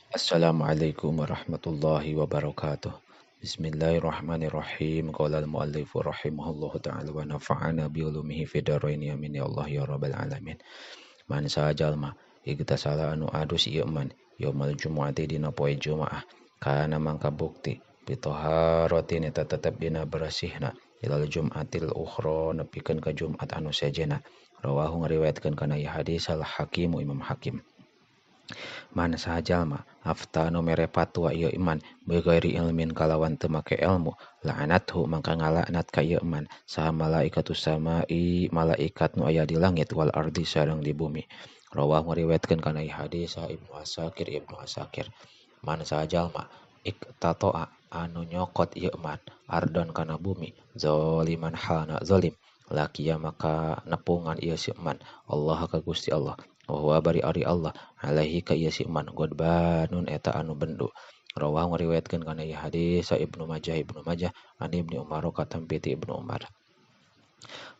Assalamualaikum warahmatullahi wabarakatuh. Bismillahirrahmanirrahim. Qala al-muallif rahimahullahu ta'ala wa nafa'ana bi ulumihi fid dharain amin ya Allah ya rabbal alamin. Man sajalma igtasala anu adus ieu man yaumal jumu'ati dina poe Jumaah kana mangka bukti bi taharatin eta tetep dina bersihna ilal jum'atil ukhra nepikeun ka Jumat anu sejena. Rawahu ngariwayatkeun kana ieu hadis al Hakim Imam Hakim. Man sajalma afta nu mere fatwa ieu iman bighairi ilmin kalawan teu make ilmu la'anathu mangka ngalaknat ka ieu iman saha malaikatus samai malaikat nu aya di langit wal ardi sareng di bumi. Rawahu ngariwayatkeun kana ieu hadis Ibnu Asakir Ibnu Asakir. Man sajalma iktatoa anu nyokot ieu iman ardon kana bumi zaliman halana zalim lakiya maka nepungan ieu si iman Allah ka Gusti Allah wa bari ari Allah alaihi ka ieu si iman godbanun eta anu bendu. Rawahu ngariwayatkeun kana ieu hadis Ibnu Majah Ibnu Majah an Ibnu Umar katampi ti Ibnu Umar.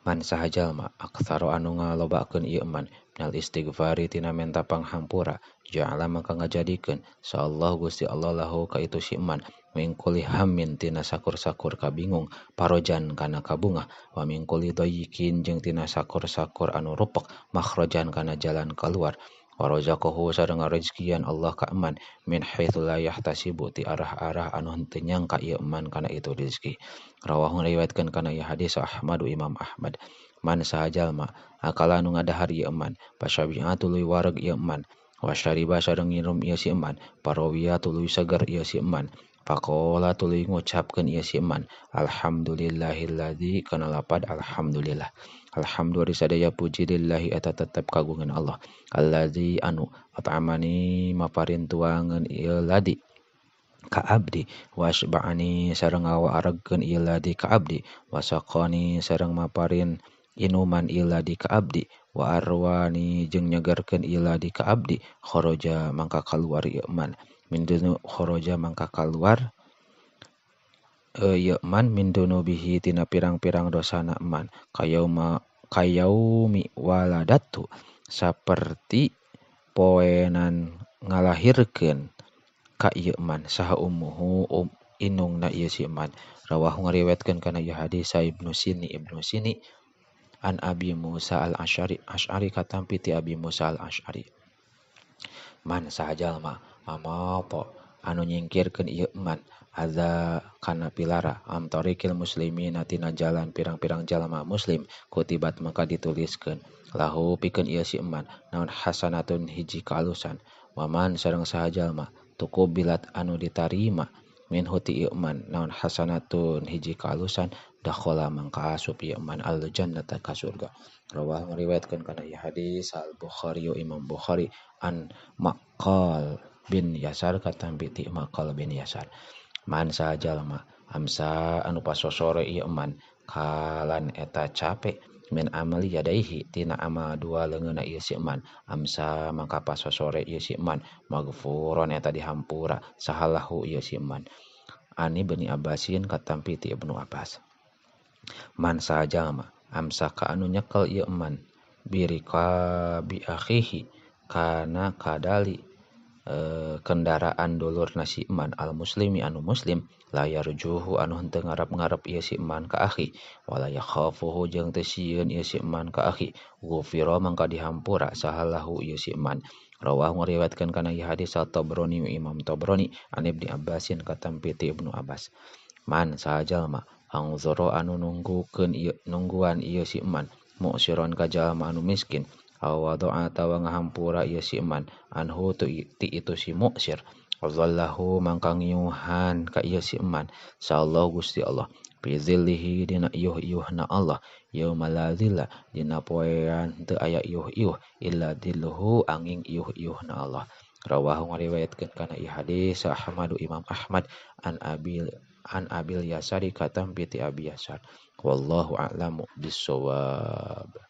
Man sahajalma aktsara anu ngalobakeun ieu iman minal istighfari tina menta panghampura ja'ala maka ngajadikeun sallallahu Gusti Allah lahu ka itu si iman min kulli hammin tina sakur-sakur kabingung parojan kana kabungah wa min kulli dayyikin jeung tina sakur-sakur anu rupek makhrajan kana jalan keluar wa razaqahu sareng rezekian Allah ka iman min haitsu la yahtasibu ti arah-arah anu henteu nyangka ieu iman kana itu rezeki. Rawahu ngariwayatkeun kana ieu hadis Ahmad Imam Ahmad. Man sahajalma akala anu ngadahar ieu iman pasyabi'a tuluy wareg ieu iman wa syariba sareng nginum ieu si iman parawiya tuluy seger ieu si iman faqala tuluy ngucapkeun ieu si iman alhamdulillahilladzi kana lapad alhamdulillah alhamdulillah sadaya puji lillahi eta tetep kagungan Allah allazi anu at'amani maparin tuangeun ieu ladi ka abdi wasba'ani sareng ngawaregkeun ieu ladi ka abdi wasaqani sareng maparin inuman ieu ladi ka abdi wa arwani jeung nyegerkeun ieu ladi ka abdi kharaja mangka kaluar ieu man min dunu kharaja mangka kaluar ieu man min dunubihi tina pirang-pirang dosana man kayauma kayaumi waladatu saperti poenan ngalahirkeun ka ieu man saha ummuhu inungna ieu si man. Rawahu ngariwayatkeun kana ieu hadis Ibnu Sini Ibnu Sini an Abi Musa al-Asy'ari Asy'ari katampi ti Abi Musa al-Asy'ari. Man sahajalma amapa anu nyingkirkeun ieu man adza kana pilara am tariqil muslimina tina jalan pirang-pirang jalma muslim kutibat maka dituliskeun lahu pikeun ieu si iman naon hasanatun hiji kaalusan waman sareng sahajalma tukubilat anu ditarima minhu ti ieu man naon hasanatun hiji kaalusan dakhala mangka asup ieu man al jannata ka surga. Rawahu ngariwayatkeun kana ieu hadis Al Bukhari Imam Bukhari an Maqal bin Yasar katampi ti Maqal bin Yasar. Man sajalma amsa anu pasosore ieu man kalan eta capek min amali yadaihi tina amal dua leungeunna ieu si man amsa mangka pasosore ieu si man maghfuron eta dihampura sahalahu ieu si man. Ani bani Abbasin katampi ti Ibnu Abbas. Man sajalma amsa ka anu nyekel ieu man birika bi akhihi kana kadali kendaraan dulur nasi iman al muslimi anu muslim la yarjuhu anu henteu ngarep-ngarep ieu si iman ka akhi wala yakhafuhu jeung teu sieun ieu si iman ka akhi ghufira mangka dihampura sahalahu ieu si iman. Rawahu ngariwayatkeun kana ieu hadis At-Tabrani Imam Tabrani an Ibnu Abbasin katampi ti Ibnu Abbas. Man sahajalma angzara anu nunggukeun ieu nungguan ieu si iman muksiron ka jalma anu miskin awadoa tawa ngahampura ieu si iman anhu ti itu si muksir wallahu mangka ngiuhan ka ieu si iman sallallahu Gusti Allah bi zillihi dina iuh-iuhna Allah yauma la zilla dina poean teu aya iuh-iuh illa dilluhu angin iuh-iuhna Allah. Rawahu ngariwayatkeun kana ieu hadis Ahmad Imam Ahmad an Abil Yasari katampi ti Abi Yasar. Wallahu a'lamu bissawab.